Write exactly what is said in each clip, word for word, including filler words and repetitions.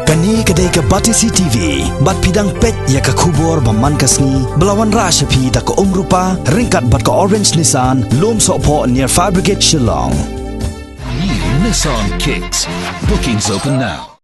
Kane ka dei ka Batesi T V, bad phi dang peit ïa ka khubor ba man ka sngi, ba la wanrah sha phi da ka Umrupa, ryngkat bad ka Orange Nissan, Lumsohphoh near Fire Brigade Shillong. New Nissan Kicks. Bookings open now.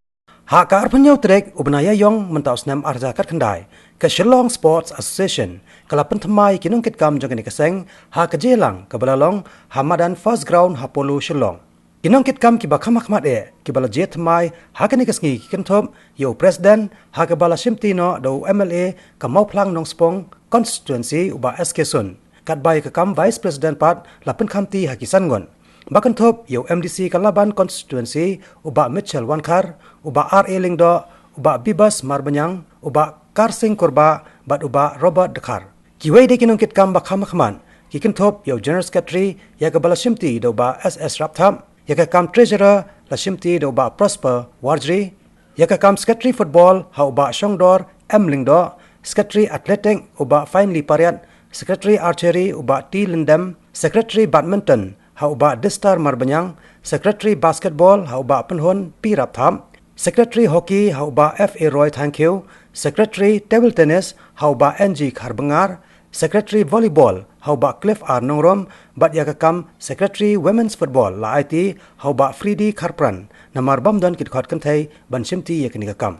Ha ka arphew hynñiew tarik u bnai Ïaïong mynta u snem ar hajar khatkhyndai, ka Shillong Sports Association ka la pynthymmai ki nongkitkam jong kane ka seng ha ka jingïalang kaba la long ha madan First Ground ha Polo Shillong. Ki nongkitkam kiba kham hakhmat eh kiba la jia thymmai ha kane ka sngi ki kynthup ïa u President, ha kaba la shimti noh da u M L A ka Mawphlang Nongspong Constituency u Bah S K Sun. Katba ïa ka kam Vice President pat la pynkhamti ha ki san ngut, ba kynthup ïa u M D C ka Laban Constituency u Bah Mitchell Wankhar, u Bah R A Lyngdoh, u Bah Bibas Marbaniang, u Bah Karsing Kurbah bad u Bah Robert Dkhar. Kiwei de ki nongkitkam ba kham hakhmat ki kynthup ïa u General Secretary, ïa kaba la shimti da u Bah S S Rapthap, ïa ka kam Treasurer la shimti da u Bah Prosper Warjri, ïa ka kam Secretary Football ha u Bah Shongdor M Lyngdoh, Secretary Athletic u Bah Finely Pariat, Secretary Archery u Bah T Lyndem, Secretary Badminton ha u Bah Distar Marbaniang, Secretary Basketball ha u Bah Pynhun P Rapthap, Secretary Hockey ha u Bah F A Roy Thangkhiew, Secretary Table Tennis ha u Bah N G Kharbyngar, Secretary Volleyball ha u Bah Cliff R Nongrum, bad ïa ka kam Secretary Women's Football la aiti ha u Bah Freddy Kharpran, namar bym don ki dkhot kynthei ban shimti ïa kane ka kam.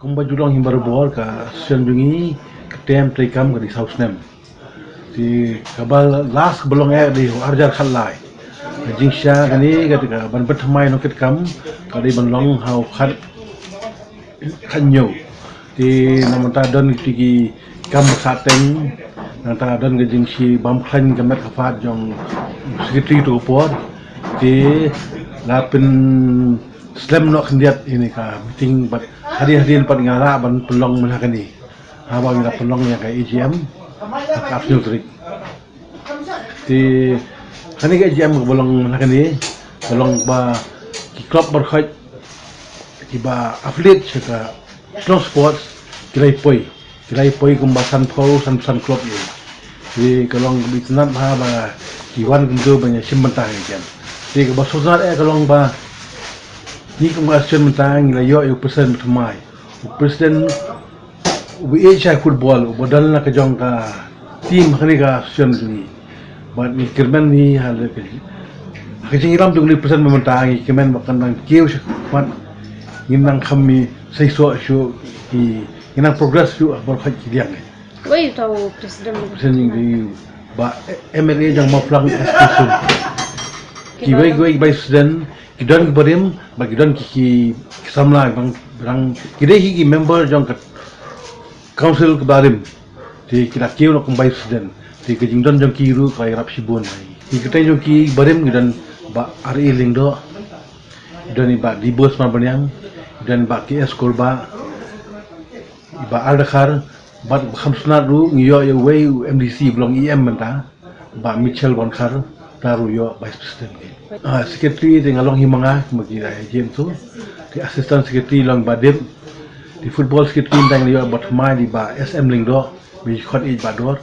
Kumba ju long hi barabor, ka session jong ngi ka term treikam ka dei saw snem. Te kaba last kaba long eh ka dei ar hajar khatlai. Ka jingshisha kane ka dei ka ban pynthymmai nongkitkam ka dei ban long ha u khat khathynñiew. Te na mynta don ki, ki kam ba sah teng, na mynta don ka jingshim bam khlaiñ ka met ka phad jong secretary to por. Te la pynslem noh khyndiat ïa kane ka meeting, bad hadien hadien pat nga lah ban pynlong mynha kane. Haba ngi la pynlong ïa ka A G M ha ka arphew tarik. Te kane ka A G M kaba long mynha kane ka long ba ki club baroh kiba affiliate sha ka Shillong Sports ki la ïa poi, ki la ïa poi kumba sanphew sanphew san club ïa. Te ka long kaba itynnad bha ba ki wan kumto ban ïa shim bynta ïa ka. Te kaba sngewtynnad eh ka long ba ngi kum ka association mynta ngi la ïoh ïa u president ba thymmai. U president uba ïeit shai football, uba don la ka jong ka team ha kane ka association jong ngi. Bad ngi kyrmen hi ha la ka, ha ka jingïalam jong u president ba mynta, ngi kyrmen ba kan nang kiew shakhmat, ngin nang kham seisoh shuh, ngi nang progress shuh ha baroh ki liang. Wei uta u president? President jong ngi ba M L A jong Mawphlang S K Sun. Kiwei kiwei vice president, ki don ki barim, bad ki don ki, ki, ki samla, bang, bang, ki dei hi ki member jong ka council ka barim. Te ki la kiew noh kum vice president. Te ka jingdon jong ki ruh ka ïarap shibun. Ki kyrteng jong ki barim ki don Bah R A Lyngdoh, ki don i Bah Dibus Marbaniang, ki don i Bah K S Kurbah, i Bah Ardakhar, bad kham sngewtynnad ruh ngi ïoh ïa uwei u M D C ba long E M mynta, Bah Mitchell Wankhar, uta ruh ïoh vice president. Ah, secretary te nga long hi ma nga, ma ki la ïa jem tu. Te assistant secretary long Bah Dip. Te football secretary te nga ïoh ba thymmai dei Bah S M Lyngdoh, ba khot ïa Bah Dor.